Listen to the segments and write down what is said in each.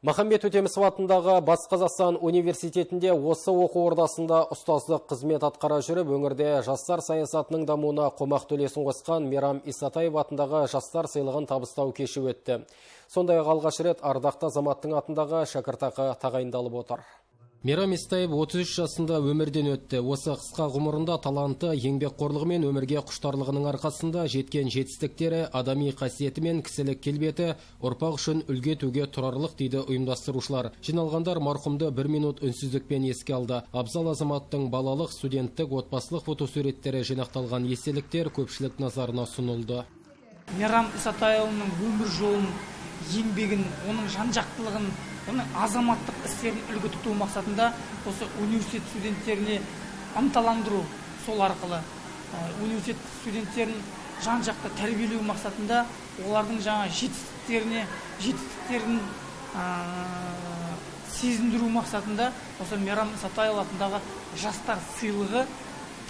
Махамбет Өтемісов атындағы Батыс Қазақстан университетінде осы оқу ордасында ұстаздық қызмет атқара жүріп, өңірде жастар саясатының дамуына қомақты үлесін қосқан Мейрам Исатаев атындағы жастар сыйлығын табыстау кеші өтті. Сондай-ақ алғаш рет ардақты азаматтың атындағы шәкіртақы тағайындалып отыр. Мейрам Исатаев 33 жасында өмірден өтті. Осы қысқа ғұмырында таланты, еңбекқорлығы мен өмірге құштарлығының арқасында жеткен жетістіктері, адами қасиеті мен кісілік келбеті ұрпақ үшін үлгі етуге тұрарлық, дейді ұйымдастырушылар. Жиналғандар марқұмды бір минут үнсіздікпен еске алды. Абзал азаматтың балалық, студенттік, отбасылық фотосуреттері жинақталған естеліктер көпшілік назарына ұсынылды. Мейрам Исатайұлының өмір жолын, еңбегін, оның жан-жақтылығын, оның азаматтық істерін үлгі тұту мақсатында осы университет студенттеріне ынталандыру, сол арқылы университет студенттерін жан-жақты тәрбиелеу мақсатында, олардың жаңа жетістіктерін сезіндіру мақсатында осы Мейрам Исатайұлы атындағы жастар сыйлығы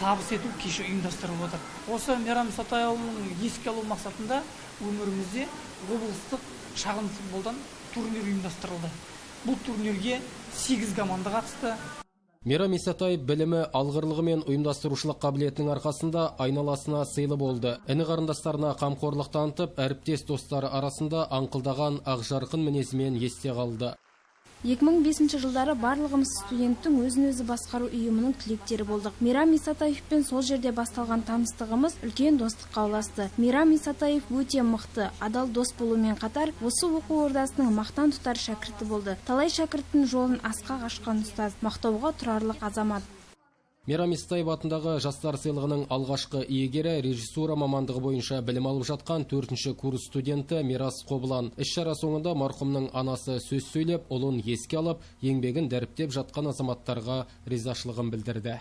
табыс ету кеші ұйымдастырылып отыр. Осы Мейрам Исатайұлының еске алу мақсатында өңірімізде облыстық шағын футболдан турнир ұйымдастырылды. Бұл турнирге 8 команда қатысты. Мейрам Исатаев білімі, алғырлығы мен ұйымдастырушылық қабілетінің арқасында айналасына сыйлы болды. Іні қарындастарына қамқорлық танытып, әріптес достары арасында аңқылдаған ақжарқын мінезімен есте қалды. 2005 жылдары барлығымыз студенттің өзін-өзі басқару ұйымының түлектері болдық. Мейрам Исатаевпен сол жерде басталған таныстығымыз үлкен достыққа ұласты. Мейрам Исатаев өте мықты, адал дос болумен қатар, осы оқу ордасының мақтан тұтар шәкірті болды. Талай шәкірттің жолын асқақ ашқан ұстаз, мақтауға тұрарлық азамат. Мейрам Исатаев атындағы жастар сыйлығының алғашқы иегері – режиссура мамандығы бойынша білім алып жатқан төртінші курс студенті Мирас Қобылан. Іс-шара соңында марқұмның анасы сөз сөйлеп, ұлын еске алып, еңбегін дәріптеп жатқан азаматтарға ризашылығын білдірді.